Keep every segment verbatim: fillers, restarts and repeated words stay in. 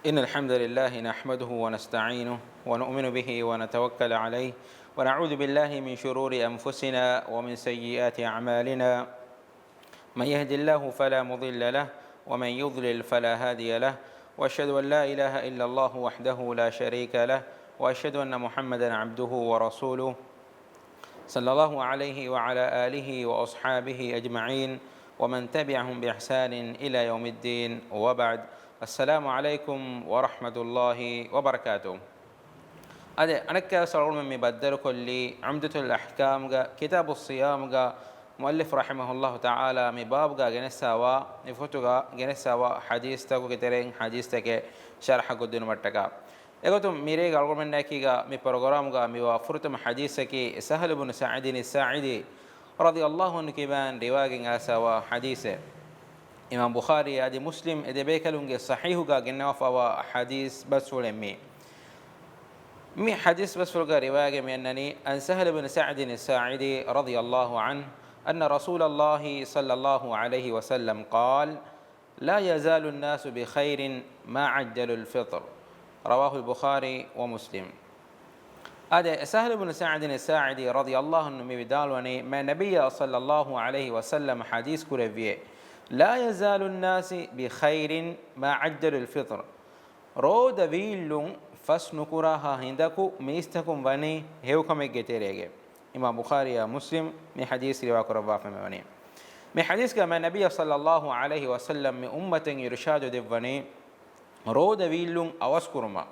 إن الحمد لله نحمده ونستعينه ونؤمن به ونتوكل عليه، ونعوذ بالله من شرور أنفسنا ومن سيئات أعمالنا. من يهد الله فلا مضل له، ومن يضلل فلا هادي له، وأشهد أن لا إله إلا الله وحده لا شريك له، وأشهد أن محمدا عبده ورسوله، صلى الله عليه وعلى آله وأصحابه أجمعين، ومن تبعهم بإحسان إلى يوم الدين، وبعد. السلام عليكم ورحمة الله وبركاته. އަދި އަނެއްކާވެސް އަޅުގަނޑުމެން މި ބައްދަލުކޮށްލީ ޢުމްދަތުލް އަޙްކާމްގަ ކިތާބުއް ޞިޔާމްގަ މުއައްލިފް ރަޙިމަހުﷲ ތަޢާލާ މި ބާބުގަ ގެނެއްސާވާ، މި ފޮތުގަ ގެނެއްސާވާ ޙަދީޘްތަކުގެ ތެރެއިން ޙަދީޘްތަކެއް ޝަރަޙަކޮށްދިނުމަށްޓަކާ. އެގޮތުން މިރޭގަ އަޅުގަނޑުމެންނާއެކީގަ މި ޕްރޮގްރާމްގަ މިވާ ފުރަތަމަ ޙަދީޘަކީ ސަހްލު ބުނު ސަޢިދިން ސާޢިދީ ރަޟިޔަﷲ ޢަންހު ކިބައިން ރިވާޔަތް އައިސްފަވާ ޙަދީޘެއް. އިމާމް ބުޚާރީ އަދި މުސްލިމް އެ ދެބޭކަލުންގެ ޞަޙީޙުގަ ގެންނަވާފަވާ ޙަދީޘް ބަސްފުޅެއް މީ. މި ޙަދީޘް ބަސްފުޅުގަ ރިވާޔަތް މި އަންނަނީ، عن سهل بن سعد الساعدي رضي الله عنه أن رسول الله صلى الله عليه وسلم قال، لا يزال الناس بخير ما عجلوا الفطر. رواه البخاري ومسلم. އާދެ، ސަހްލު ބުނު ސަޢިދިން ސާޢިދީ ރަޟިޔަﷲ ޢަންހު މި ވިދާޅުވަނީ، މާތް ނަބިއްޔާ ޞައްލަﷲ ޢަލައިހި ވަސައްލަމަ ޙަދީޘް ކުރެއްވިއޭ، لا يزال الناس بخير ما عجلوا الفطر. ރޯދަ ވީއްލުން ފަސް ނުކުރާހާ ހިނދަކު މީސްތަކުން ވަނީ ހެޔޮކަމެއްގެ ތެރޭގަ. އިމާމް ބުޚާރީއާ މުސްލިމް މި ޙަދީޘް ރިވާ ކުރައްވާފައި ވަނީ. މި ޙަދީޘްގަ މާތް ނަބިއްޔާ ޞައްލަﷲ ޢަލައިހި ވަސައްލަމް މި އުއްމަތަށް އިރުޝާދު ދެއްވަނީ، ރޯދަ ވީއްލުން އަވަސްކުރުމަށް،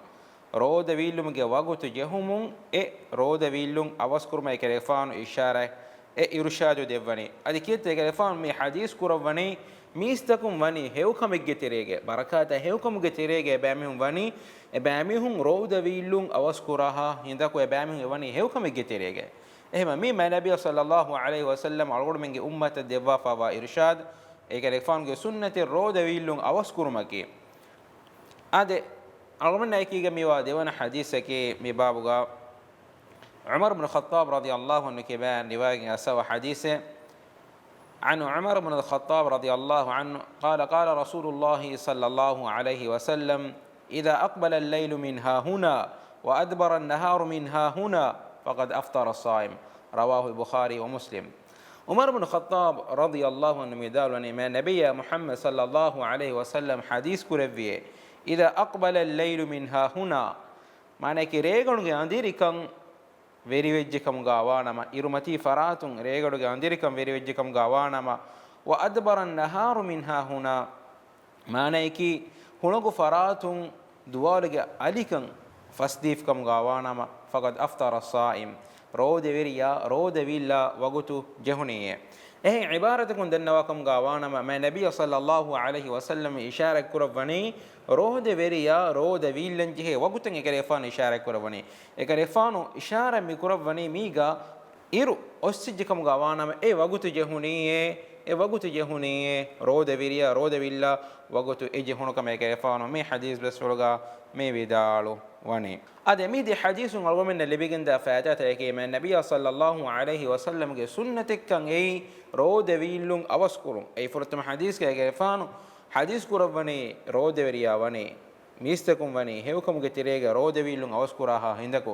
ރޯދަ ވީއްލުމުގެ ވަގުތު ޖެހުމުން އެ ރޯދަ ވީއްލުން އަވަސްކުރުމަށް އެކަލޭގެފާނު އިޝާރާތް އެ އިރުޝާދު ދެއްވަނީ. އަދި ކީއްތަ އެކަލޭގެފާނު މި ޙަދީޘް ކުރައްވަނީ، މީސްތަކުން ވަނީ ހެޔޮކަމެއްގެ ތެރޭގަ، ބަރަކާތާ ހެޔޮކަމުގެ ތެރޭގަ އެބައިމީހުން ވަނީ، އެބައިމީހުން ރޯދަ ވީއްލުން އަވަސްކުރާހާ ހިނދަކު އެބައިމީހުން އެވަނީ ހެޔޮކަމެއްގެ ތެރޭގަ. އެހެންވީމަ މި މާތް ނަބިއްޔާ ޞައްލަﷲ ޢަލައިހި ވަސައްލަމް އަޅުގަނޑުމެންގެ އުއްމަތަށް ދެއްވާފައިވާ އިރުޝާދު، އެކަލޭގެފާނުގެ ސުންނަތެއް ރޯދަ ވީއްލުން އަވަސްކުރުމަކީ. އާދެ، އަޅުގަނޑާ އެކީގަ މިވާ ދެވަނަ ޙަދީޘަކީ މި ބާބުގަ ޢުމަރު ބުނު ޚައްޠާބް ރަޟިޔަﷲ ޢަންހު ކިބައިން ރިވާޔަތް އައިސްފަވާ ޙަދީޘެއް. عن عمر بن الخطاب رضي الله عنه قال، قال رسول الله صلى الله عليه وسلم، إذا أقبل الليل من هاهنا وأدبر النهار من هاهنا فقد أفطر الصائم. رواه البخاري ومسلم. ޢުމަރު ބުނު ޚައްޠާބް ރަޟިޔަﷲ ޢަންހު ވިދާޅުވަނީ، މާތް ނަބިއްޔާ މުޙައްމަދު ޞައްލަﷲ ޢަލައިހި ވަސައްލަމް ޙަދީޘް ކުރެއްވިއޭ، إذا أقبل الليل من هاهنا، މާނައަކީ ރޭގަނޑުގެ އަނދިރިކަން ވެރިވެއްޖެ ކަމުގަ ވާނަމަ، އިރުމަތީ ފަރާތުން ރޭގަޑުގެ އަނދިރިކަން ވެރިވެއްޖެ ކަމުގަ ވާނަމަ، وأدبر النهار من هاهنا، މާނައަކީ ހުޅަނގު ފަރާތުން ދުވާލުގެ އަލިކަން ފަސްދީފި ކަމުގަ ވާނަމަ، فقد أفطر الصائم، ރޯދަވެރިޔާ ރޯދަ ވީއްލާ ވަގުތު ޖެހުނީއޭ. އެހެން ޢިބާރަތަކުން ދަންނަވާ ކަމުގަ ވާނަމަ، މާތް ނަބިއްޔާ ޞައްލަﷲ ޢަލައިހި ވަސައްލަމް އިޝާރަތް ކުރައްވަނީ، ރޯދަވެރިޔާ ރޯދަ ވީއްލަން ޖެހޭ ވަގުތަށް އެކަލޭގެފާނު އިޝާރަތް ކުރައްވަނީ. އެކަލޭގެފާނު އިޝާރަތް މި ކުރައްވަނީ މީގަ އިރު އޮއްސިއްޖެ ކަމުގަ ވާނަމަ، އެ ވަގުތު ޖެހުނީއޭ، އެ ވަގުތު ޖެހުނީއޭ، ރޯދަވެރިޔާ ރޯދަ ވީއްލާ ވަގުތު އެ ޖެހުނު ކަމަށް އެކަލޭގެފާނު މި ޙަދީޘް ބަސްފުޅުގަ މި ވިދާޅުވަނީ. އާދެ، މި ދެ ޙަދީޘުން އަޅުގަނޑުމެންނަށް ލިބިގެންދާ ފައިދާތަކަކީ، މާތް ނަބިއްޔާ ޞައްލަﷲ ޢަލައިހި ވަސައްލަމްގެ ސުންނަތެއްކަން އެއީ ރޯދަ ވީއްލުން އަވަސްކުރުން. އެއީ ފުރަތަމަ ޙަދީޘްގައި އެކަލޭގެފާނު ޙަދީޘް ކުރައްވަނީ ރޯދަވެރިޔާ ވަނީ، މީސްތަކުން ވަނީ ހެޔޮކަމުގެ ތެރޭގަ ރޯދަ ވީއްލުން އަވަސްކުރާހާ ހިނދަކު.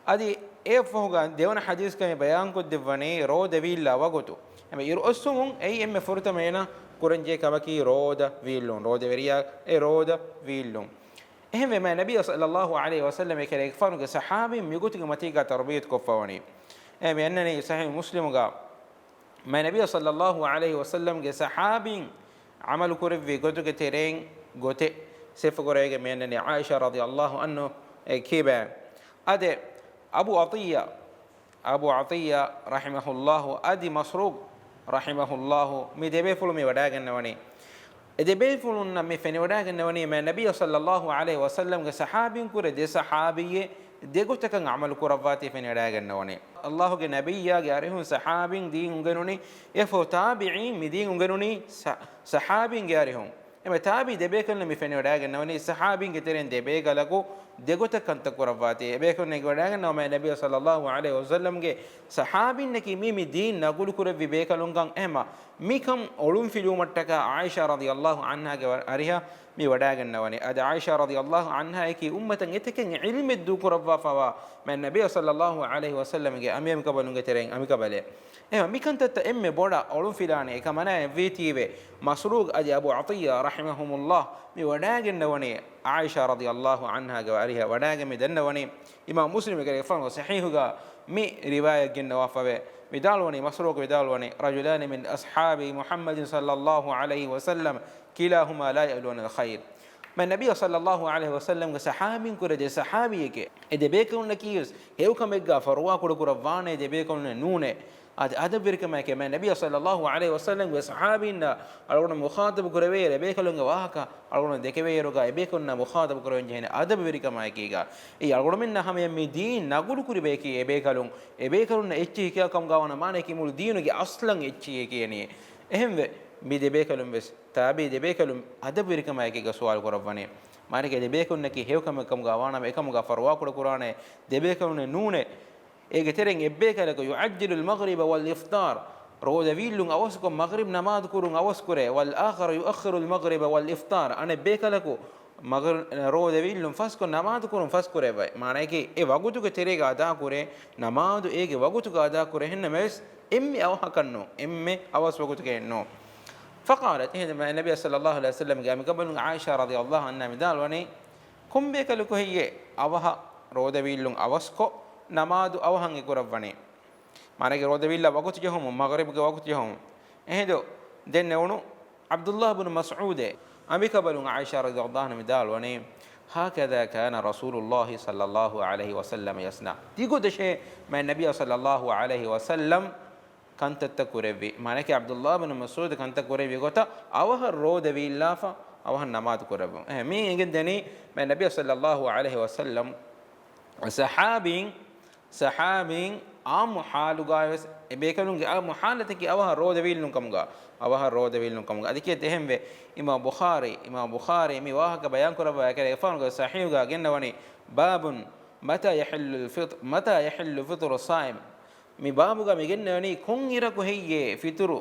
އަދި އެއަށްފަހުގަ ދެވަނަ ޙަދީޘްގައި ބަޔާންކޮށްދެއްވަނީ ރޯދަ ވީއްލާ ވަގުތު. އެމެ އިރު އޮއްސުމުން އެއީ އެންމެ ފުރަތަމަ އޭނާ ކުރަންޖެހޭ ކަމަކީ ރޯދަ ވީއްލުން، ރޯދަވެރިޔާ އެ ރޯދަ ވީއްލުން. އެހެންވެ، މާތް ނަބިއްޔާ ޞައްލަﷲ ޢަލައިހި ވަސައްލަމް އެކަލޭގެފާނުގެ ޞަޙާބީން މިގޮތުގެ މަތީގަ ތަރުބިޔަތު ކޮށްފަވަނީ. އެ މި އަންނަނީ ޞަޙީޙު މުސްލިމުގަ، މާތް ނަބިއްޔާ ޞައްލަﷲ ޢަލައިހި ވަސައްލަމްގެ ޞަޙާބީން ޢަމަލު ކުރެއްވި ގޮތުގެ ތެރެއިން ގޮތެއް ސިފަކުރެވިގެން މި އަންނަނީ ޢާއިޝާ ރަޟިޔަﷲ ޢަންހާ އެ ކިބައިން. އާދެ، އަބޫ ޢަޠިއްޔާ، އަބޫ ޢަޠިއްޔާ ރަޙިމަހުﷲ އަދި މަސްރޫޤް ރަޙިމަހުﷲ މި ދެބޭފުޅުން މި ވަޑައިގަންނަވަނީ. އެ ދެބޭފުޅުންނަށް މި ފެނިވަޑައިގަންނަވަނީ، މާތް ނަބިއްޔާ ޞައްލަﷲ ޢަލައިހި ވަސައްލަމްގެ ޞަޙާބީން ކުރެ ދެ ޞަޙާބީއެއް ދެ ގޮތަކަށް ޢަމަލު ކުރައްވާތީ ފެނިވަޑައިގަންނަވަނީ. ﷲގެ ނަބިއްޔާގެ އަރިހުން ޞަޙާބީން ދީން އުނގެނުނީ، އެފަހު ތާބިޢީން މި ދީން އުނގެނުނީ ޞަ-، ޞަޙާބީންގެ އަރިހުން. އެމެ ތާބިޢީ ދެބޭކަލުން މި ފެނިވަޑައިގަންނަވަނީ، ޞަޙާބީންގެ ތެރެއިން ދެބޭކަލަކު ދެގޮތަށް ކަންތައް ކުރައްވާތީ. އެބޭކަލުން އެނގިވަޑައިގަންނަވާ މާތް ނަބިއްޔާ ޞައްލައްލާހު ޢަލައިހި ވަސައްލަމްގެ ޞަޙާބީންނަކީ މި، މި ދީން ނަގުލު ކުރެއްވި ބޭކަލުންކަން. އެހެމަ މިކަން އޮޅުންފިލުވުމަށްޓަކާ ޢާއިޝާ ރަޟިޔައްލާހު ޢަންހާގެ ވަ-، އަރިހަށް މި ވަޑައިގަންނަވަނީ. އަދި ޢާއިޝާ ރަޟިޔައްލާހު ޢަންހާއަކީ އުއްމަތަށް އެތަކެއް ޢިލްމެއް ދޫކުރައްވާފަވާ މާތް ނަބިއްޔާ ޞައްލައްލާހު ޢަލައިހި ވަސައްލަމްގެ އަނބިޔަކަމަލުންގެ ތެރެއިން އަނބިކަމަލެއް. އެހެން މިކަންތައްތައް އެންމެ ބޮޑަށް އޮޅުންފިލާނެ އެކަމަނާއެއްވީތީވެ، މަސްރޫޤް އަދި އަބޫ ޢަޠިއްޔާ ރަޙިމަހުމުﷲ މި ވަޑައިގެންނަވަނީ ޢާއިޝާ ރަޟިޔައްލާހު ޢަންހާގެ އަރިހަށް ވަޑައިގެން މި ދަންނަވަނީ. އިމާމް މުސްލިމްގެ ރިވާޔަތްގައި ޞަޙީޙުގަ މި ރިވާޔަތް ގެންނަވާފަވޭ. ވިދާޅުވަނީ، މަސްރޫޤް ވިދާޅުވަނީ، "رجلان من أصحاب محمد صلى الله عليه وسلم كلاهما لا يألون الخير." މާތް ނަބިއްޔާ ޞައްލައްލާހު ޢަލައިހި ވަސައްލަމްގެ ޞަޙާބީން ކުރެ ދެ ޞަޙާބީއެކޭ. އެ ދެބޭކަލުންނަކީވެސް ހެޔޮކަމެއްގަ ފަރުވާކުޑަކުރައްވާނެ ދެބޭކަލުންނެއް ނޫނޭ. އަދި އަދަބުވެރިކަމާއެކޭ މާތް ނަބިއްޔާ ޞައްލައްލާހު ޢަލައިހި ވަސައްލަމްގެ ޞަޙާބީންނަށް އަޅުގަނޑު މުޚާޠަބު ކުރެވޭ އެބޭކަލުންގެ ވާހަކަ އަޅުގަނޑު ދެކެވޭއިރުގަ އެބޭކަލުންނާ މުޚާޠަބު ކުރެވެން ޖެހޭނެ އަދަބުވެރިކަމާއެކީގަ. އެއީ އަޅުގަނޑުމެންނާ ހަމަޔަށް މި ދީން ނަގުލު ކުރި ބަޔަކީ އެބޭކަލުން. އެބޭކަލުންނަށް އެއްޗެހި ކިޔާ ކަމުގަ ވާނަމަ މާނައަކީ މުޅި ދީނުގެ އަސްލަށް އެއްޗެހި ކިޔަނީ. އެހެންވެ، މި ދެބޭކަލުން ވެސް ތާބިޢީ ދެބޭކަލުން އަދަބުވެރިކަމާއެކީގަ ސުވާލު ކުރައްވަނީ. މާނައަކީ ދެބޭކަލުންނަކީ ހެޔޮކަމެއް ކަމުގަ ވާނަމަ އެކަމުގަ ފަރުވާކުޑަކުރާނެ ދެބޭކަލުންނެއް ނޫނޭ. އޭގެ ތެރެއިން އެއްބޭކަލަކު، "يعجل المغرب والإفطار." ރޯދަ ވީއްލުން އަވަސްކޮށް މަޣްރިބް ނަމާދު ކުރުން އަވަސްކުރޭ. "والآخر يؤخر المغرب والإفطار." އަނެއް ބޭކަލަކު މަޣްރި-، ރޯދަ ވީއްލުން ފަސްކޮށް ނަމާދު ކުރުން ފަސްކުރެވޭ. މާނައަކީ އެ ވަގުތުގެ ތެރޭގަ އަދާކުރޭ ނަމާދު އޭގެ ވަގުތުގަ އަދާކުރޭ. އެހެންނަމަވެސް އެންމެ އަވަހަކަށް ނޫން، އެންމެ އަވަސް ވަގުތުގައެއް ނޫން. فقالت، އެހެން މާތް ނަބިއްޔާ ޞައްލައްލާހު ޢަލައިހި ވަސައްލަމްގެ އަނބިކަމަލުން ޢާއިޝާ ރަޟިޔައްލާހު ޢަންހާ ވިދާޅުވަނީ، ކޮން ބޭކަލަކު ހެއްޔޭ އަވަހަށް ރޯދަ ވީއްލުން އަވަސްކޮށް ނަމާދު އަވަހަށް އެ ކުރައްވަނީ؟ މާނައަކީ ރޯދަ ވީއްލާ ވަގުތު ޖެހުމުން، މަޣްރިބްގެ ވަގުތު ޖެހުމުން. އެހިނދު ދެންނެވުނު ޢަބްދުﷲ ބިން މަސްޢޫދޭ އަނބިކަމަލުން ޢާއިޝާ ރަޟިޔައްލާހު ޢަންހާ ވިދާޅުވަނީ، "هكذا كان رسول الله صلى الله عليه وسلم يصنع." ތިގޮތަށޭ މާތް ނަބިއްޔާ ޞައްލައްލާހު ޢަލައިހި ވަސައްލަމް ކަންތައްތައް ކުރެއްވީ. މާނައަކީ ޢަބްދުﷲ ބިން މަސްޢޫދު ކަންތައް ކުރެއްވި ގޮތަށް އަވަހަށް ރޯދަ ވީއްލާފަ އަވަހަށް ނަމާދު ކުރެއްވުން. އެހެން މި އެނގެން ދެނީ މާތް ނަބިއްޔާ ޞައްލައްލާހު ޢަލައިހި ވަސައްލަމް ޞަޙާބީން، ޞަޙާބީން ޢާއްމު ޙާލުގައިވެސް އެބޭކަލުންގެ ޢާއްމު ޙާލަތަކީ އަވަހަށް ރޯދަ ވީއްލުން ކަމުގަ، އަވަހަށް ރޯދަ ވީއްލުން ކަމުގަ. އަދި ކިޔަތް އެހެންވެ، އިމާމް ބުޚާރީ، އިމާމް ބުޚާރީ މި ވާހަކަ ބަޔާން ކުރައްވާ އެކަލޭގެފާނުގެ ޞަޙީޙުގަ ގެންނަވަނީ، باب متى يحل الفطر، متى يحل فطر الصائم. މި ބާބުގަ މި ގެންނަވަނީ ކޮން އިރަކު ހެއްޔޭ ފިތުރު،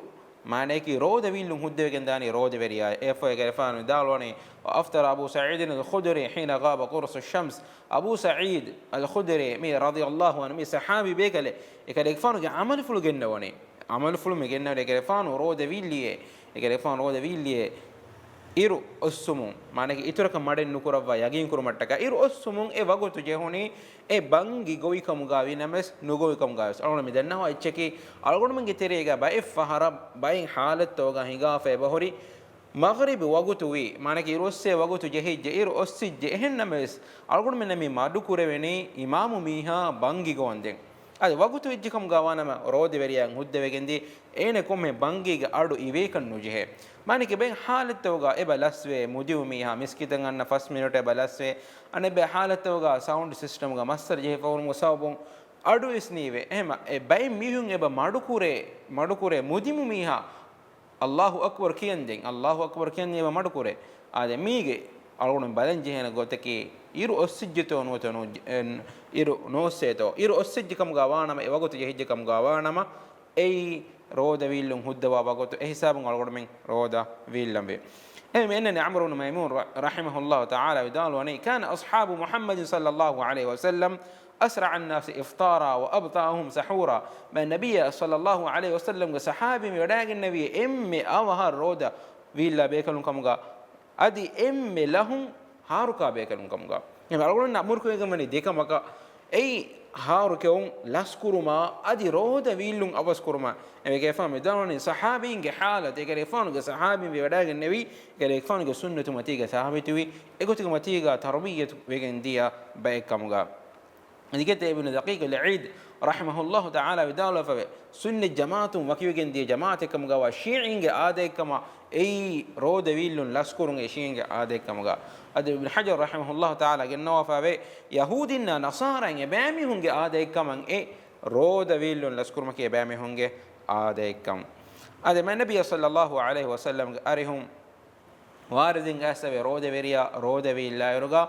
މާނައަކީ ރޯދަ ވީއްލުން ހުއްދަވެގެން ދާނީ ރޯދަވެރިޔާ. އެއަށްފަހު އެކަލޭގެފާނު ވިދާޅުވަނީ، وأفطر أبو سعيد الخدري حين غاب قرص الشمس. އަބޫ ސަޢީދު އަލް ޚުދްރީ މި ރަޟިޔައްލާހު ޢަންހު މި ޞަޙާބީ ބޭކަލެއް. އެކަލޭގެފާނުގެ ޢަމަލުފުޅު ގެންނަވަނީ. ޢަމަލުފުޅު މި ގެންނަވަނީ އެކަލޭގެފާނު ރޯދަ ވީއްލިއޭ، އެކަލޭގެފާނު ރޯދަ ވީއްލިއޭ އިރު އޮއްސުމުން، މާނައަކީ އިތުރަކަށް މަޑެއް ނުކުރައްވާ ޔަގީން ކުރުމަށްޓަކާ، އިރު އޮއްސުމުން އެ ވަގުތު ޖެހުނީ އެ ބަންގި ގޮވިކަމުގަ ވީނަމަވެސް ނުގޮވިކަމުގަވެސް. އަޅުގަނޑު މި ދަންނަވާ އެއްޗަކީ، އަޅުގަނޑުމެންގެ ތެރޭގަ ބައެއް ފަހަރަށް ބައެއް ޙާލަތްތަކުގަ ހިނގާފަ އެބަހުރި، މަޣްރިބު ވަގުތު ވީ، މާނައަކީ އިރު އޮއްސޭ ވަގުތު ޖެހިއްޖެ، އިރު އޮއްސިއްޖެ. އެހެންނަމަވެސް، އަޅުގަނޑުމެންނަށް މި މަޑު ކުރެވެނީ އިމާމު މީހާ ބަންގި ގޮވަންދެން. އަދި ވަގުތު ވެއްޖެކަމުގަ ވާނަމަ، ރޯދަވެރިޔާ ހުއްދަވެގެންދީ، އޭނަ ކޮންމެ ބަންގީގެ އަޑު އިވޭކަށް ނުޖެހޭ. މާނައަކީ ބައެއް ޙާލަތްތަކުގަ އެބަ ލަސްވޭ، މުދިމު މީހާ މިސްކިތަށް އަންނަ ފަސް މިނިޓެއް އެބަ ލަސްވޭ، އަނެއް ބައެއް ޙާލަތްތަކުގަ ސައުންޑް ސިސްޓަމްގަ މައްސަލަ ޖެހިފަ ހުރުމުގެ ސަބަބުން އަޑު ވެސް ނީވޭ. އެހެމަ އެ ބައެއް މީހުން އެބަ މަޑުކުރޭ، މަޑުކުރޭ މުދިމު މީހާ އައްލާހު އަކްބަރު ކިޔަންދެން، އައްލާހު އަކްބަރު ކިޔަންދެން އެބަ މަޑުކުރޭ. އާދެ، މީގެ އަޅުގަނޑު ބަލަން ޖެހޭނެ ގޮތަކީ، އިރު އޮއްސިއްޖެތޯ ނުވަތަ ނު-، އެ، އިރު ނޯއްސޭތޯ، އިރު އޮއްސިއްޖެ ކަމުގަ ވާނަމަ، އެ ވަގުތު ޖެހިއްޖެ ކަމުގަ ވާނަމަ، އެއީ ރޯދަ ވީއްލުން ހުއްދަވާ ވަގުތު، އެ ހިސާބުން އަޅުގަނޑުމެން ރޯދަ ވީއްލަންވީ. އެހެންވެ، އެންމެ ޢަމްރު ބިން މައިމޫން ރަ-، ރަޙިމަހުﷲ ތަޢާލާ ވިދާޅުވަނީ، كان أصحاب محمد صلى الله عليه وسلم أسرع الناس إفطارا وأبطأهم سحورا. މާތް ނަބިއްޔާ ޞައްލައްލާހު ޢަލައިހި ވަސައްލަމްގެ ޞަޙާބީން ވެވަޑައިގެންނެވީ އެންމެ އަވަހަށް ރޯދަ ވީއްލާ ބޭކަލުން ކަމުގަ، އަދި އެންމެ ލަހުން ހާރުކާ ބޭކަލުން ކަމުގަ. އެހެން އަޅުގަނޑުމެންނަށް އަމުރު ކުރެވިގެންވަނީ ދެކަމަކަށް. އެއީ، ހާރު ކެއުން، ލަސްކުރުމާ، އަދި ރޯދަ ވީއްލުން އަވަސް ކުރުމާ. އެކަލޭގެފާނު ވިދާޅުވަނީ ޞަޙާބީންގެ ޙާލަތު، އެކަލޭގެފާނުގެ ޞަޙާބީން ވެވަޑައިގެންނެވީ، އެކަލޭގެފާނުގެ ސުންނަތު މަތީގަ ސާބިތުވި، އެގޮތުގެ މަތީގަ ތަރުބިއްޔަތު ވެގެން ދިޔަ ބައެއް ކަމުގަ. އަދި ކިޔަތް އިބްނު ދަޤީޤުލް ޢީދު ރަޙިމަހުﷲ ތަޢާލާ ވިދާޅުވެފަވޭ، ސުންނަތް ޖަމާޢަތުން ވަކިވެގެން ދިޔަ ޖަމާޢަތެއް ކަމުގަވާ ޝީޢީންގެ އާދައެއްކަމަށް އެއީ ރޯދަ ވީއްލުން ލަސްކުރުން އެ ޝީޢީންގެ އާދައެއްކަމުގަ. އަދި އިބްނު ޙަޖަރު ރަޙިމަހުﷲ ތަޢާލާ ގެންނަވާފަވޭ، ޔަހޫދީންނާ ނަޞާރާއިން އެބައިމީހުންގެ އާދައެއްކަމަށް އެ ރޯދަ ވީއްލުން ލަސްކުރުމަކީ އެބައިމީހުންގެ އާދައެއްކަން. އަދި މާތް ނަބިއްޔާ ޞައްލައްލާހު ޢަލައިހި ވަސައްލަމްގެ އަރިހުން ވާރިދުން އައިސްފަވޭ ރޯދަވެރިޔާ ރޯދަ ވީއްލާއިރުގަ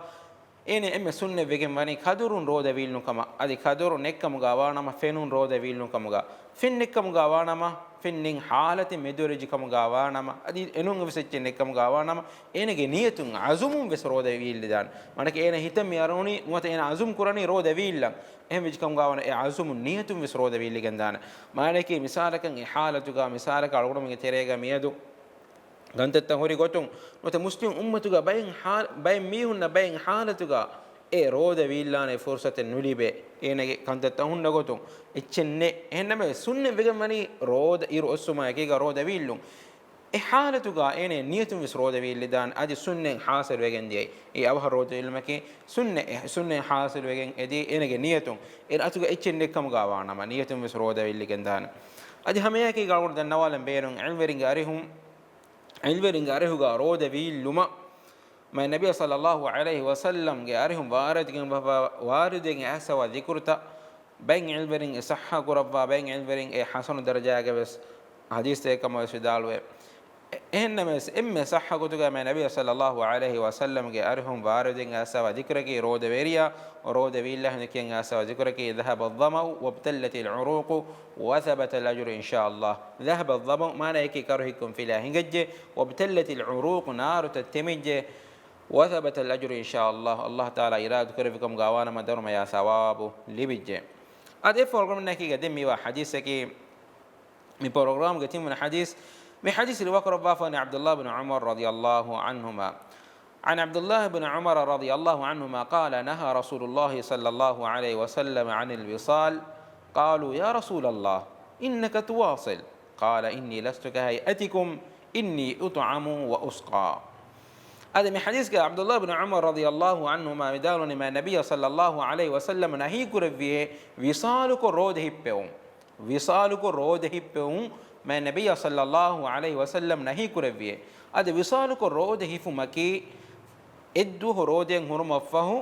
އޭނަ އެންމެ ސުންނަތް ވެގެން ވަނީ ކަދުރުން ރޯދަ ވީއްލުން ކަމަށް. އަދި ކަދުރު ނެތްކަމުގަ ވާނަމަ، ފެނުން ރޯދަ ވީއްލުން ކަމުގަ، ފެން ނެތްކަމުގަ ވާނަމަ، ފެން ނެތް ހާލަތެއް މެދުވެރިއްޖެ ކަމުގަ ވާނަމަ، އަދި އެނޫން އެއްވެސް އެއްޗެއް ނެތްކަމުގަ ވާނަމަ، އޭނަގެ ނިޔަތުން، އަޒުމުން ވެސް ރޯދަ ވީއްލިދާނެ. މާނައަކީ އޭނަ ހިތަށް މި އަރުވަނީ ނުވަތަ އޭނަ އަޒުމް ކުރަނީ ރޯދަ ވީއްލަން. އެހެން ވެއްޖެ ކަމުގަ ވާނަމަ އެ އަޒުމުން ނިޔަތުން ވެސް ރޯދަ ވީއްލިގެންދާނެ. މާނައަކީ މިސާލަކަށް އެ ހާލަތުގަ، މިސާލަކަށް އަޅުގަނޑުމެންގެ ތެރޭގަ މިއަދު ކަންތައްތައް ހުރި ގޮތުން، ނުވަތަ މުސްލިމް އުއްމަތުގަ ބައެއް ހާ-، ބައެއް މީހުންނަށް ބައެއް ހާލަތުގަ އެ ރޯދަ ވީއްލާނެ ފުރުސަތެއް ނުލިބޭ. އޭނަގެ ކަންތައްތައް ހުންނަ ގޮތުން އެއްޗެއް ނެތް. އެހެންނަމަވެސް ސުންނަތް ވެގެން ވަނީ ރޯދަ އިރު އޮއްސުމާ އެކީގަ ރޯދަ ވީއްލުން. އެ ހާލަތުގަ އޭނަ ނިޔަތުން ވެސް ރޯދަ ވީއްލިދާނެ. އަދި ސުންނަތް ހާސިލު ވެގެން ދިޔައީ. އެ އަވަހަށް ރޯދަ ވީއްލުމަކީ ސުންނަތް، އެ ސުންނަތް ހާސިލު ވެގެން އެދި އޭނަގެ ނިޔަތުން. އޭނަ އަތުގަ އެއްޗެއް ނެތްކަމުގަ ވާނަމަ ނިޔަތުން ވެސް ރޯދަ ވީއްލިގެންދާނެ. އަދި ހަމައެކީގަ އަޅުގަނޑު ދަންނަވާލަން ބޭނުން ޢިލްމުވެރިންގެ އަރިހުން ޢިލްމުވެރިންގެ އަރިހުގަ ރޯދަ ވީއްލުމަށް މާތް ނަބިއްޔާ ޞައްލައްލާހު ޢަލައިހި ވަސައްލަމްގެ އަރިހުން ވާރިދުވެގެން ވެފަ-، ވާރިދުވެގެން އައިސްފަވާ ޛިކުރުތައް ބައެއް ޢިލްމުވެރިން އެ ޞައްޙަ ކުރައްވާ، ބައެއް ޢިލްމުވެރިން އެ ޙަސަނު ދަރަޖާގަ ވެސް ޙަދީޘްތައް ކަމަށް ވެސް ވިދާޅުވޭ. އެ-، އެހެންނަމަވެސް އެންމެ ޞައްޙަ ގޮތުގަ މާތް ނަބިއްޔާ ޞައްލައްލާހު ޢަލައިހި ވަސައްލަމްގެ އަރިހުން ވާރިދުވެގެން އައިސްފަވާ ޛިކުރަކީ ރޯދަ ވެރިޔާ ރޯދަ ވީއްލާ ހިނދު ކިޔަން އައިސްފަވާ ޛިކުރަކީ ذهب الظمأ وابتلت العروق وثبت الأجر إن شاء الله. ذهب الظمأ މާނައަކީ ކަރު ހިއްކުން ފިލާ ހިނގައްޖެ، وابتلت العروق ނާރުތައް ތެމިއްޖެ، وثبت الأجر إن شاء الله، ﷲ ތަޢާލާ އިރާދަ ކުރެއްވި ކަމުގަ ވާނަމަ ދަރުމަޔާ ސަވާބު ލިބިއްޖެ. އަދި އެ ޕްރޮގްރާމް އަކީގަ ދެން މިވާ ޙަދީޘަކީ، މި ޕްރޮގްރާމްގެ ތިންވަނަ ޙަދީޘް، މި ޙަދީޘް ރިވާކުރައްވާފަވަނީ ޢަބްދުﷲ ބިން ޢުމަރު ރަޟިޔަﷲ ޢަންހުމާ. عن عبد الله بن عمر رضي الله عنهما قال: نهى رسول الله صلى الله عليه وسلم عن الوصال. قالوا: يا رسول الله، إنك تواصل. قال: إني لست كهيئتكم، إني أطعم وأسقى. އަދި މި ޙަދީޘްގަ ޢަބްދުﷲ ބިން ޢުމަރު ރަޟިޔަﷲ ޢަންހުމާ ވިދާޅުވަނީ، މާތް ނަބިއްޔާ ޞައްލައްލާހު ޢަލައިހި ވަސައްލަމަ ނަހީ ކުރެއްވިއޭ ވިޞާލުކޮށް ރޯދަ ހިއްޕެވުން. ވިޞާލުކޮށް ރޯދަ ހިއްޕެވުން މާތް ނަބިއްޔާ ޞައްލައްލާހު ޢަލައިހި ވަސައްލަމް ނަހީ ކުރެއްވިއޭ. އަދި ވިޞާލުކޮށް ރޯދަ ހިފުމަކީ އެއްދުވަހު ރޯދައިން ހުރުމަށްފަހު،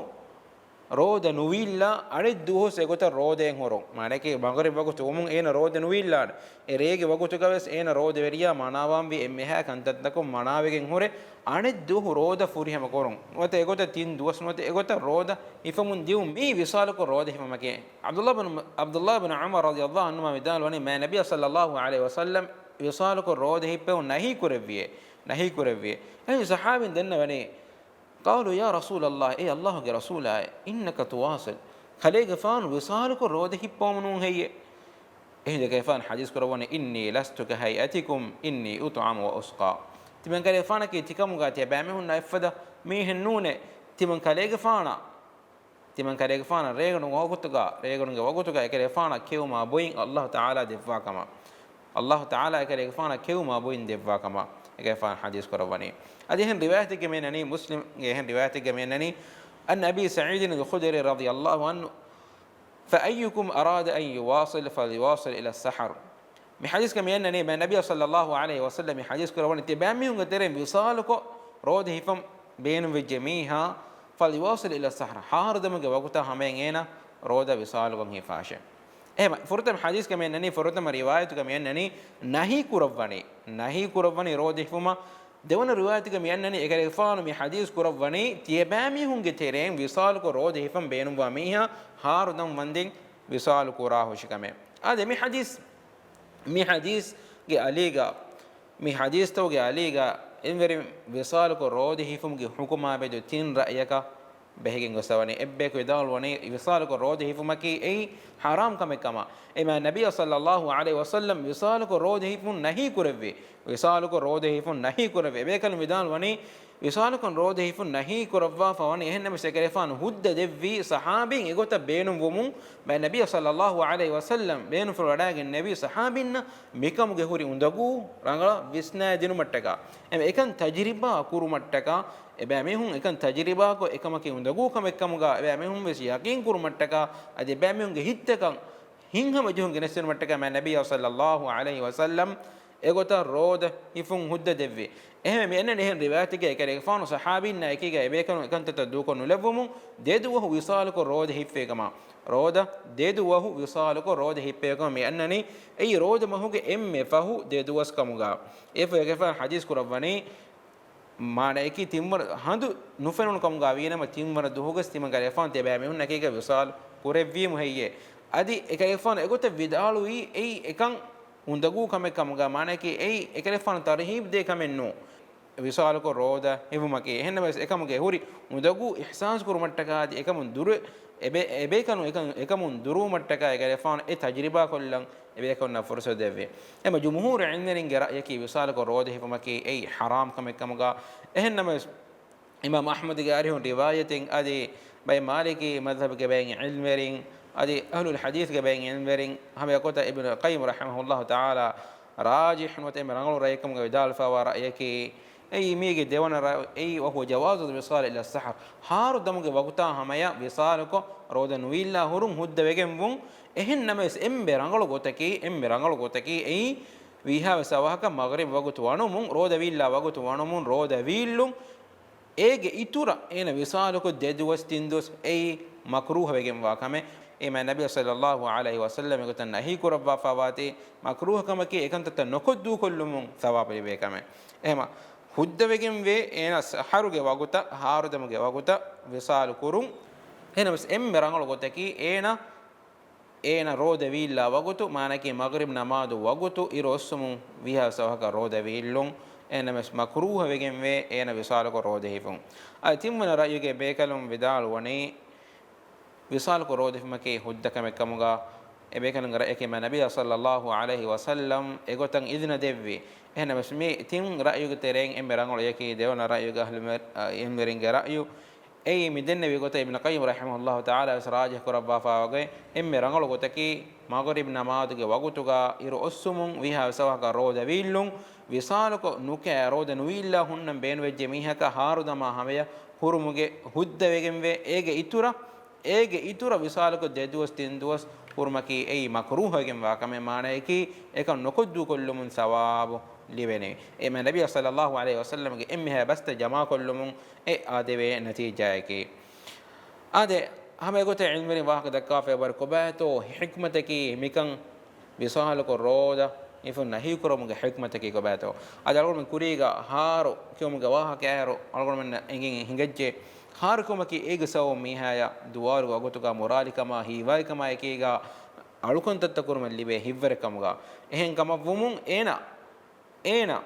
ރޯދަ ނުވީއްލާ އަނެއް ދުވަހު އެގޮތަށް ރޯދައިން ހުރުން. މާނައަކީ މަޣްރިބް ވަގުތު ވުމުން އޭނަ ރޯދަ ނުވީއްލާނެ. އެ ރޭގެ ވަގުތުގަވެސް އޭނަ ރޯދަވެރިޔާ މަނާވާންވީ އެންމެހާ ކަންތައްތަކުން މަނާވެގެން ހުރެ، އަނެއް ދުވަހު ރޯދަ ފުރިހަމަ ކުރުން. ނުވަތަ އެގޮތަށް ތިން ދުވަސް ނުވަތަ އެގޮތަށް ރޯދަ ހިފަމުން ދިއުން. މީ ވިޞާލުކޮށް ރޯދަ ހިފުމަކީ. ޢަބްދުﷲ ބިން، ޢަބްދުﷲ ބިން ޢުމަރު ރަޟިޔަﷲ ޢަންހުމާ ވިދާޅުވަނީ، މާތް ނަބިއްޔާ ޞައްލައްލާހު ޢަލައިހި ވަސައްލަމް ވިޞާލުކޮށް ރޯދަ ހިއްޕެވުން ނަހީ ކުރެއްވިއޭ. ނަހީ ކުރެއްވިއޭ. އެހެން ޞަޙާބީން ދެންނެވަނީ، قالوا: يا رسول الله، އޭ ﷲގެ ރަސޫލާއޭ، إنك تواصل، ކަލޭގެފާނު ވިޞާލުކޮށް ރޯދަ ހިއްޕަވަމުނޫން ހެއްޔޭ؟ އެހިނދު އެކަލޭގެފާނު ޙަދީޘް ކުރައްވަނީ، إني لست كهيئتكم، إني أطعم وأسقى. ތިމަން ކަލޭގެފާނަކީ ތިކަމުގަ ތިޔަބައިމީހުންނާ އެއްފަދަ މީހެއް ނޫނޭ. ތިމަން ކަލޭގެފާނަށް، ތިމަން ކަލޭގެފާނަށް ރޭގަނޑު ވަގުތުގަ، ރޭގަނޑުގެ ވަގުތުގަ އެކަލޭގެފާނަށް ކެއުމާ ބުއިން ﷲ ތަޢާލާ ދެއްވާ ކަމަށް. ﷲ ތަޢާލާ އެކަލޭގެފާނަށް ކެއުމާ ބުއިން ދެއްވާ ކަމަށް އެކަލޭގެފާނު ޙަދީޘް ކުރައްވަނީ. އަދި އެހެން ރިވާޔަތެއްގަ މިއަންނަނީ، މުސްލިމްގެ އެހެން ރިވާޔަތެއްގަ މިއަންނަނީ، عن أبي سعيد الخدري رضي الله عنه، فأيكم أراد أن يواصل فليواصل إلى السحر. މި ޙަދީޘްގަ މިއަންނަނީ، މާތް ނަބިއްޔާ ޞައްލައްލާހު ޢަލައިހި ވަސައްލަމް މި ޙަދީޘް ކުރައްވަނީ، ތިޔަބައިމީހުންގެ ތެރެއިން ވިޞާލުކޮށް ރޯދަ ހިފަން ބޭނުންވެއްޖެ މީހާ، فليواصل إلى السحر، ހާރުދަމުގެ ވަގުތާ ހަމަޔަށް އޭނާ ރޯދަ ވިޞާލުކޮށް ހިފާށޭ. އެހެން ފުރަތަމަ ޙަދީޘްގަ މިއަންނަނީ، ފުރަތަމަ ރިވާޔަތުގަ މިއަންނަނީ، ނަހީ ކުރައްވަނީ، ނަހީ ކުރައްވަނީ ރޯދަ ހިފުމަށް. ދެވަނަ ރިވާޔަތުގަ މިއަންނަނީ، އެކަލޭގެފާނު މި ޙަދީޘް ކުރައްވަނީ، ތިޔަބައިމީހުންގެ ތެރެއިން ވިޞާލުކޮށް ރޯދަ ހިފަން ބޭނުންވާ މީހާ ހާރުދަމުން ވަންދެން ވިޞާލު ކުރާހުށިކަމެއް. އާދެ، މި ޙަދީޘް، މި ޙަދީޘްގެ އަލީގަ، މި ޙަދީޘްތަކުގެ އަލީގަ އިލްމުވެރިން ވިޞާލުކޮށް ރޯދަ ހިފުމުގެ ޙުކުމާ މެދު ތިން ރައްޔަކަށް ބެހިގެން ގޮސްފަވަނީ. އެއްބަޔަކު ވިދާޅުވަނީ، ވިޞާލުކޮށް ރޯދަ ހިފުމަކީ އެއީ ޙަރާމް ކަމެއް ކަމަށް. އެމާ ނަބިއްޔާ ޞައްލައްލާހު ޢަލައިހި ވަސައްލަމް ވިޞާލުކޮށް ރޯދަ ހިފުން ނަހީ ކުރެއްވި. ވިޞާލުކޮށް ރޯދަ ހިފުން ނަހީ ކުރެއްވި. އެބޭކަލުން ވިދާޅުވަނީ، ވިޞާލުކޮށް ރޯދަ ހިފުން ނަހީ ކުރައްވާފަ ވަނީ. އެހެންނަމަވެސް އެކަލޭފާނު ހުއްދަ ދެއްވީ ޞަޙާބީން އެގޮތަށް ބޭނުންވުމުން، މާތް ނަބިއްޔާ ޞައްލައްލާހު ޢަލައިހި ވަސައްލަމް ބޭނުންފުޅު ވަޑައިގެންނެވީ ޞަޙާބީންނަށް މިކަމުގެ ހުރި އުނދަގޫ ރަނގަޅަށް ވިސްނާދިނުމަށްޓަކާ. އެމަ އެކަން ތަޖުރިބާ ކުރުމަށްޓަކާ، އެބައިމީހުން އެކަން ތަޖުރިބާކޮށް، އެކަމަކީ އުނދަގޫ ކަމެއްކަމުގަ އެބައިމީހުން ވެސް ޔަޤީން ކުރުމަށްޓަކާ، އަދި އެބައިމީހުންގެ ހިތްތަކަށް ހިތްހަމަޖެހުން ގެނެސްދިނުމަށްޓަކާ މާތް ނަބިއްޔާ ޞައްލައްލާހު ޢަލައިހި ވަސައްލަމް އެގޮތަށް ރޯދަ ހިފުން ހުއްދަ ދެއްވި. އެހެންވެ، މި އަންނަނީ އެހެން ރިވާޔަތެއްގައި އެކަލޭގެފާނު ޞަޙާބީންނާ އެކީގަ އެބޭކަލުން އެކަންތައްތައް ދޫކޮށް ނުލެއްވުމުން، ދެދުވަހު ވިޞާލުކޮށް ރޯދަ ހިއްޕެވި ކަމަށް. ރޯދަ، ދެދުވަހު ވިޞާލުކޮށް ރޯދަ ހިއްޕެވި ކަމަށް މި އަންނަނީ، އެއީ ރޯދަ މަހުގެ އެންމެ ފަހު ދެދުވަސް ކަމުގަ. އެފަހު އެކަލޭގެފާނު ޙަދީޘް ކުރައްވަނީ، މާނައަކީ ތިންވަނަ ހަނދު ނުފެނުނު ކަމުގަ ވީނަމަ، ތިންވަނަ ދުވަހުގަސް ތިމަން ކަލޭގެފާނު ތިޔަބައިމީހުންނަކީގަ ވިޞާލު ކުރެއްވީމު ހެއްޔޭ؟ އަދި އެކަލޭގެފާނު އެގޮތަށް ވިދާޅުވީ އެއީ އެކަން އުނދަގޫ ކަމެއް ކަމުގަ، މާނައަކީ އެއީ އެކަލޭގެފާނު ތަރުހީބު ދޭ ކަމެއް ނޫން. ވިޞާލުކޮށް ރޯދަ ހިފުމަކީ. އެހެންނަމަވެސް އެކަމުގެ ހުރި އުނދަގޫ އިޙްސާސް ކުރުމަށްޓަކާ އަދި އެކަމުން ދުރު، އެބޭ-، އެބޭކަލުން އެކަން، އެކަމުން ދުރުވުމަށްޓަކާ އެކަލޭގެފާނު އެ ތަޖްރިބާ ކޮށްލަން އެބޭކަލުންނަށް ފުރުސަތު ދެއްވި. އެމަ ޖުމްހޫރު ޢިލްމުވެރިންގެ ރައްޔަކީ ވިޞާލުކޮށް ރޯދަ ހިފުމަކީ އެއީ ޙަރާމް ކަމެއް ކަމުގަ. އެހެންނަމަވެސް، އިމާމް އަޙްމަދުގެ އަރިހުން ރިވާޔަތެއް އަދި ބައެއް މާލިކީ މަޛްހަބުގެ ބައެއް ޢިލްމުވެރިން އަދި އަހްލުލް ޙަދީޘްގެ ބައެއް ޢިލްމުވެރިން ހަމައެގޮތަށް އިބްނު ޤައްޔިމް ރަޙިމަހުﷲ ތަޢާލާ ރާޖިޙު ނުވަތަ އެންމެ ރަނގަޅު ރައްޔެއް ކަމުގަ ވިދާޅުވެފަވާ ރައްޔަކީ، އެއީ މީގެ ދެވަނަ ރައްޔު، އެއީ وهو جواز الوصال إلى السحر. ހާރު ދަމުގެ ވަގުތާ ހަމަޔަށް ވިޞާލުކޮށް ރޯދަ ނުވީއްލާ ހުރުން ހުއްދަވެގެންވުން. އެހެން ނަމަވެސް އެންމެ ރަނގަޅު ގޮތަކީ، އެންމެ ރަނގަޅު ގޮތަކީ އެއީ ވީހާވެސް އަވަހަކަށް މަޣްރިބް ވަގުތު ވަނުމުން، ރޯދަ ވީއްލާ ވަގުތު ވަނުމުން ރޯދަ ވީއްލުން. އޭގެ އިތުރަށް އޭނަ ވިޞާލުކޮށް ދެ ދުވަސް ތިން ދުވަސް އެއީ މަކްރޫހަ ވެގެންވާ ކަމެއް. އެ މާތް ނަބިއްޔާ ޞައްލައްލާހު ޢަލައިހި ވަސައްލަމް އެގޮތަށް ނަހީ ކުރައްވާފަވާތީ، މަކްރޫހަ ކަމަކީ އެކަންތައްތައް ނުކޮށްދޫކޮށްލުމުން ޘަވާބު ލިބޭ ކަމެއް. އެހެމަ ހުއްދަވެގެންވޭ އޭނަ ސަޙަރުގެ ވަގުތަށް، ހާރުދަމުގެ ވަގުތަށް ވިޞާލު ކުރުން. އެހެނަމަސް އެންމެ ރަނގަޅު ގޮތަކީ އޭނަ އޭނަ ރޯދަ ވީއްލާ ވަގުތު، މާނައަކީ މަޣްރިބް ނަމާދު ވަގުތު އިރު އޮއްސުމުން ވީހާވެސް އަވަހަކަށް ރޯދަ ވީއްލުން. އެހެންނަމަވެސް މަކްރޫހަ ވެގެންވޭ އޭނަ ވިޞާލުކޮށް ރޯދަ ހިފުން. އަދި ތިންވަނަ ރައްޔުގެ ބޭކަލުން ވިދާޅުވަނީ، ވިޞާލުކޮށް ރޯދަ ހިފުމަކީ ހުއްދަ ކަމެއް ކަމުގަ، އެބޭކަލުންގެ ރައްޔަކީ މާތް ނަބިއްޔާ ޞައްލައްލާހު ޢަލައިހި ވަސައްލަމް އެގޮތަށް އިޛުނަ ދެއްވި. އެހެންނަމަވެސް މި ތިން ރައްޔުގެ ތެރެއިން އެންމެ ރަނގަޅު ރައްޔަކީ ދެވަނަ ރައްޔުގެ އަހްލު މެ-، އަ، ޢިލްމުވެރިންގެ ރައްޔު. އެއީ މި ދެންނެވި ގޮތަށް އިބްނު ޤައްޔިމް ރަޙިމަހުﷲ ތަޢާލާ ވެސް ރާޖިޙު ކުރައްވާފައިވާ ގޮތް، އެންމެ ރަނގަޅު ގޮތަކީ މަޣްރިބް ނަމާދުގެ ވަގުތުގަ އިރު އޮއްސުމުން ވީހާވެސް އަވަހަކަށް ރޯދަ ވީއްލުން، ވިޞާލުކޮށް ނުކައި ރޯދަ ނުވީއްލާ ހުންނަން ބޭނުންވެއްޖެ މީހަކަށް ހާރުދަމާ ހަމަޔަށް ހުރުމުގެ ހުއްދަވެގެންވޭ. އޭގެ އިތުރަށް، އޭގެ އިތުރަށް ވިޞާލުކޮށް ދެ ދުވަސް ތިން ދުވަސް ހުރުމަކީ އެއީ މަކްރޫހަވެގެންވާ ކަމެއް، މާނައަކީ އެކަން ނުކޮށްދޫކޮށްލުމުން ޘަވާބު ލިބެނީ. އެ މާތް ނަބިއްޔާ ޞައްލައްލާހު ޢަލައިހި ވަސައްލަމްގެ އެންމެހާ ބަސްތައް ޖަމާކޮށްލުމުން އެ އާދެވޭ ނަތީޖާއަކީ. އާދެ، ހަމަ އެގޮތަށް ޢިލްމުވެރިން ވާހަކަ ދައްކާފައިވާ ކޮބާތޯ ޙިކްމަތަކީ މިކަން ވިޞާލުކޮށް ރޯދަ ހިފުން ނަހީކުރުމުގެ ޙިކްމަތަކީ ކޮބާތޯ؟ އަދި އަޅުގަނޑު ކުރީގަ ހާރު ކިޔުމުގެ ވާހަކަ އައިރު އަޅުގަނޑުމެންނަށް އެނގެން ހިނގައްޖެ، ހާރު ކިޔުމަކީ އޭގެ ސަބަބުން މީހާޔަށް ދުވާލުގެ ވަގުތުގަ މުރާލިކަމާ ހީވާގިކަމާ އެކީގަ އަޅުކަންތައްތައް ކުރުމަށް ލިބޭ ހިތްވަރެއް ކަމުގަ. އެހެން ކަމަށްވުމުން އޭނަ، އޭނަ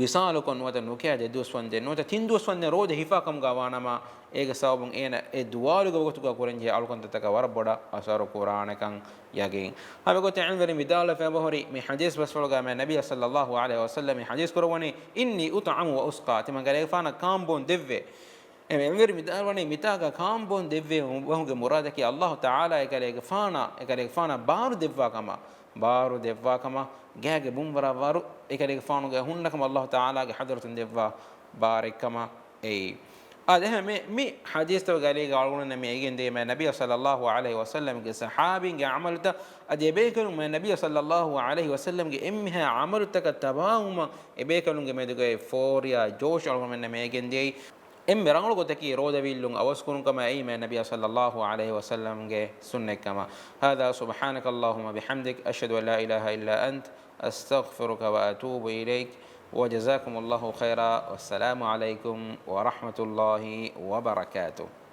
ވިޞާލުކޮށް ނުވަތަ ނުކައި ދެ ދުވަސް ވަންދެން ނުވަތަ ތިން ދުވަސް ވަންދެން ރޯދަ ހިފާ ކަމުގަ ވާނަމަ، އޭގެ ސަބަބުން އޭނަ އެ ދުވާލުގެ ވަގުތުގަ ކުރަންޖެހޭ އަޅުކަންތައްތަކަށް ވަރަށް ބޮޑަށް އަސަރު ކުރާނެކަން ޔަގީން. ހަމަ އެގޮތަށް ޢިލްމުވެރިން ވިދާޅުވެފައިވާ ހުރި މި ޙަދީޘް ބަސްފުޅުގަ މާތް ނަބިއްޔާ ޞައްލައްލާހު ޢަލައިހި ވަސައްލަމް މި ޙަދީޘް ކުރައްވަނީ، إني أطعم وأسقى، ތިމަން ކަލޭގެފާނަށް ކާންބޯން ދެއްވޭ. އެ ޢިލްމުވެރިން ވިދާޅުވަނީ މިތާގަ ކާންބޯން ދެއްވޭ ވަހުގެ މުރާދަކީ ﷲ ތަޢާލާ އެކަލޭގެފާނަށް، އެކަލޭގެފާނަށް ބާރު ދެއްވާ ކަމަށް، ބާރު ދެއްވާ ކަމަށް، ގާގެ ބުންވަރަށް ވަރު އެކަލޭގެފާނުގެ ހުންނަ ކަމަށް ﷲ ތަޢާލާގެ ޙަޟްރަތުން ދެއްވާ ބާރެއް ކަމަށް އެއީ. އާދެ، އެހެން މި، މި ޙަދީޘްތަކުގެ އަލީގަ އަޅުގަނޑުމެންނަށް މި އެނގެންދޭ މާތް ނަބިއްޔާ ޞައްލައްލާހު ޢަލައިހި ވަސައްލަމްގެ ޞަޙާބީންގެ ޢަމަލުތައް، އަދި އެބޭކަލުން މާތް ނަބިއްޔާ ޞައްލައްލާހު ޢަލައިހި ވަސައްލަމްގެ އެންމެހާ ޢަމަލުތަކަށް ތަބާވުމަށް އެބޭކަލުންގެ މެދުގައި ފޯރިޔާ ޖޯޝް އަޅުގަނޑުމެންނަށް މި އެނގެންދިޔައީ. އެންމެ ރަނގަޅު ގޮތަކީ ރޯދަ ވީއްލުން އަވަސްކުރުން ކަމަށް އެއީ މާތް ނަބިއްޔާ ޞައްލައްލާހު ޢަލައިހި ވަސައްލަމްގެ ސުންނަތް ކަމަށް. هذا سبحانك اللهم بحمدك، أشهد أن لا إله إلا أنت، أستغفرك وأتوب إليك، وجزاكم الله خيرا، والسلام عليكم ورحمة الله وبركاته.